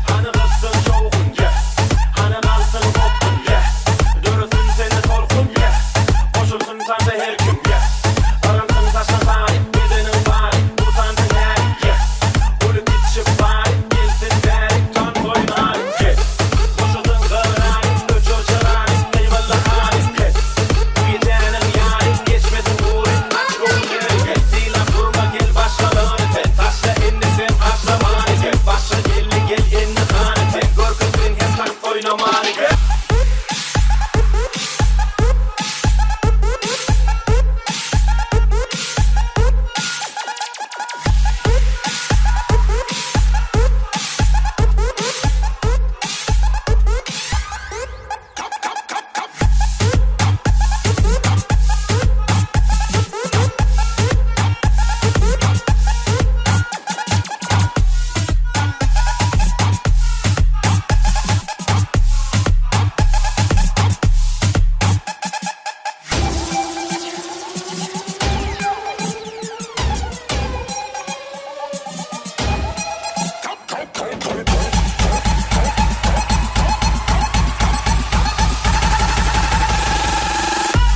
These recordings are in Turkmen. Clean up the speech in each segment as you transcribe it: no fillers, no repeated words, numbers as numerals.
Hany gyzsyn şowhun, yeah. Hany galsyn gopgun, yeah. Döresin sende tolkun, yeah. Goşulsyn tansa her kim, yeah. Yrynsyn saçlaň sary, bedeniň bary, bu tansyň äri, yeah. Uly kiçi bary, gelsin bäri, tans oýnaly, yeah. Boşasyn gyrany, öçür çyrany, eýwalla hany, hey. Bu gijäniň ýary, geçmesin gury, aç göwünleri, hey. Sylap durma gel başgalaryny sen, taşla indi sen haşlamany, hey. Başga gelni gel indi hany sen, görkez sen hem tans oýnamany, hey.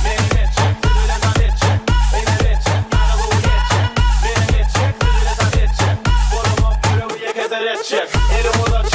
Men etjek, siz bilen tans etjek. Ene etjek, saňa göwün ýetjek. Menem etjek, siz bilen tans etjek. Bolamok ýüregi ýeke seret etjek. Elim uzatjak.